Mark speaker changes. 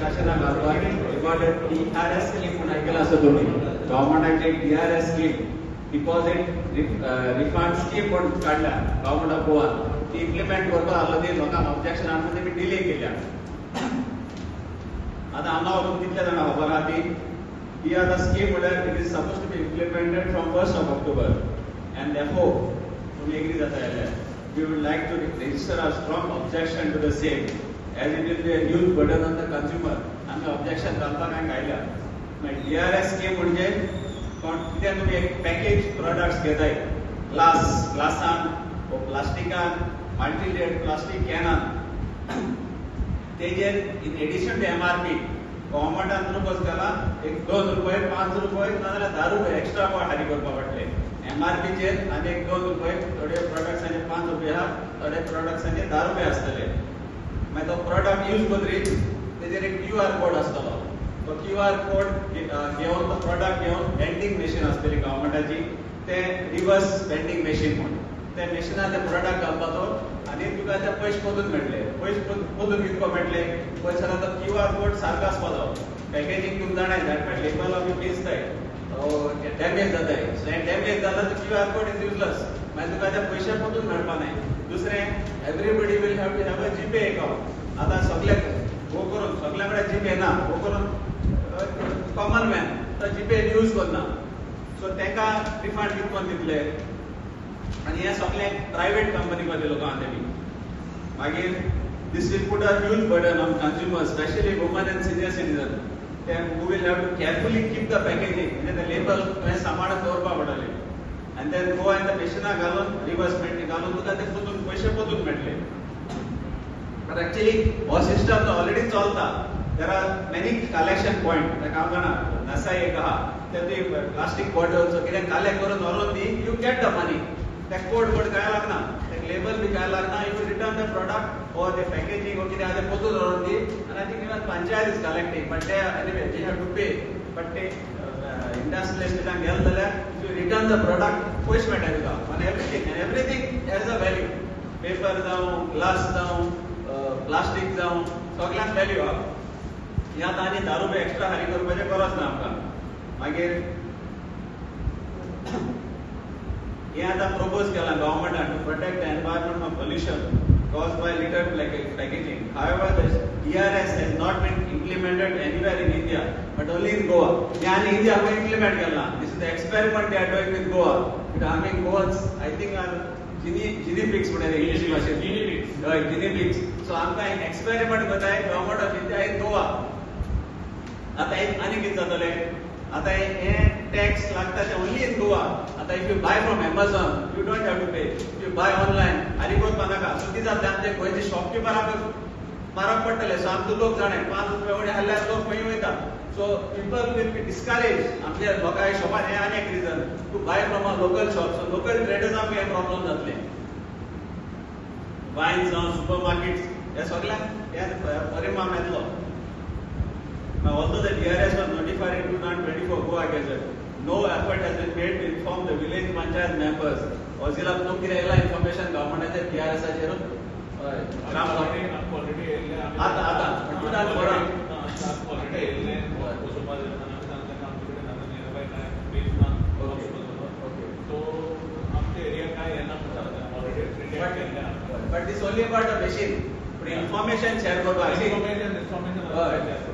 Speaker 1: डिस्कशनाक घालपाक regarding DRS scheme म्हूण आयकलां आसत तुमी. गव्हर्मेंटाचे DRS scheme, deposit refund scheme म्हूण काडल्या गव्हर्मेंट ऑफ गोवा. ती इम्प्लिमेंट करपाक आसलो ती लोकांक ऑब्जेक्शन हाडून तेमी डिले केल्या. आतां हांगा वचून कितले जाणां खबर आहा ती ही आतां स्कीम म्हणल्यार it is suppose to be implemented from 1 October and therefore तुमी एग्री जाता जाल्यार we would like to register a strong objection to the same, as it will be a huge burden on the consumer. आमी objection घालपाक हांगा आयल्या. मागीर DRS scheme म्हणजे कोण कितें तुमी एक पॅकेज प्रोडक्ट्स घेताय, ग्लास ग्लासान वो प्लास्टिकान, मल्टी लेयर्ड प्लास्टीक कॅनान, तेजेर इन एडिशन टू एमआरपी गव्हर्मेंटान प्रपोज केला एक 2 रुपये, 5 रुपये, नाजाल्यार 10 रुपये एक्स्ट्रा फारीक करपा पडटले एमआरपीचेर. आनी एक 2 रुपये थोडे प्रोडक्ट्सांचे, 5 रुपया आहा, थोडे प्रोडक्ट्सांचे 10 रुपया आसतले. मागीर तो प्रोडक्ट यूज करतरीच तेजेर एक QR code आसतलो. तो QR code घेवन, तो प्रोडक्ट घेवन वेंडिंग मशीन आसतली गव्हर्मेंटाची, ते रिवर्स वेंडिंग मशीन म्हूण, त्या मशिनार ते प्रोडक्ट घालपाचो आनी तुका ते पयशे परतून मेळटले. पयशे परतून कितको मेळटले? पयशे आतां QR code सारको आसपाचो. पॅकेजींग तुमकां जाणाय, धाडपाक लेबल आमी पिजताय, डॅमेज जाताय. सो हें डॅमेज जाता तर QR code is useless. मागीर तुका ते पयशे परतून मेळपा नाय. दुसरें, everybody will have to have a GPay account. आतां सगळे हो करून सगल्या कडेन जीपे ना. हो करून कॉमन मॅन तो जीपे यूज करना, सो तांकां रिफंड कितकोन दितले? आनी हें सगळें प्रायवेट कंपनी खातीर लोकांक तेमी. मागीर this will put a huge burden on consumer, specially women and senior citizen, ते who will have to carefully keep the packaging, म्हणजे ते लेबल तुवें सांबाळून दवरपा पडटलें आनी then go आनी त्या मशिनाक घालून, रिवर्स घालून तुका ते परतून पयशे परतून मेळटले. बट एक्चुअली हो सिस्टम तो ऑलरेडी चलता. There are many collection point. ताका हांव जाणा, नसाय एक आहा, ते तुवें प्लास्टीक बॉटल्स कितें कलेक्ट करून व्हरून दी, you get the money. ते कोड कोड काय लागना, ते लेबल बी काय लागना. You return the product or the packaging or कितें आहा तें परतून व्हरून दी. आनी I think even panchayat is collecting, but ते anyway they have to pay. But ते इंडस्ट्रियल एस्टेटान गेले जाल्यार you return the product, पयशे मेळटा तुका on everything. And everything has a value. Paper जावं, ग्लास जावं, प्लास्टीक जावं, सगळ्यांक व्हॅल्यू आहा. हे आतां आनी 10 रुपया एक्स्ट्रा फारीक करपाचें गरज ना आमकां. मागीर हे आतां प्रपोज केलां गव्हर्मेंटान to protect the environment from pollution caused by litter packaging. However, the DRS has not been implemented anywhere in India, but only in Goa. हे आनी इंडिया खंय implement केला. This is the experiment they are doing with Goa. But I mean, Goans, I think, are guinea pigs म्हणून English भाशेत.
Speaker 2: Guinea pigs.
Speaker 1: हय, guinea pigs. So आमकां एक experiment करताय government of India in Goa. आतां एक आनी कितें जातलें? आतां हे टॅक्स लागता ते ओनली इन गोवा. आतां if you buy from Amazon, you don't have to pay. If you buy online, आनी करपा नाका. सो कितें जातलें? आमचे गोंयचे शॉपकिपराक म्हारग पडटले. सो आमकां लोक जाणा, 5 रुपया उणें हाडल्यार लोक खंय वयता. So people will be discourage. आमच्या लोकांच्या शॉपार हें आनी एक reason to buy from a local shop. So local ट्रेडर्सांक हें प्रॉब्लम जातलें. वायन जावं, सुपर मार्केट्स, हे सगळ्यांक हे परिणाम येतलो. Now, although the DRS was notified in 2024 Goa Gazette, no effort has been made to inform the village panchayat members or zilla. तुमकां कितें येयला इन्फॉर्मेशन गव्हर्मेंटाचे DRS-आचेर? हय, ग्राम
Speaker 2: ऑलरेडी येयल्ले.
Speaker 1: आतां आतां 2004.
Speaker 2: ऑलरेडी येयल्ले वचोवपा जाय. आमी सांगता, आमचे कडेन आतां नियरबाय कांय पेज ना. सो आमच्या एरिया काय येना म्हणटा, ऑलरेडी प्रिंट केल्ले.
Speaker 1: But this only about the machine. पूण इन्फॉर्मेशन शेअर करपाक
Speaker 2: इन्फॉर्मेशन.
Speaker 1: हय.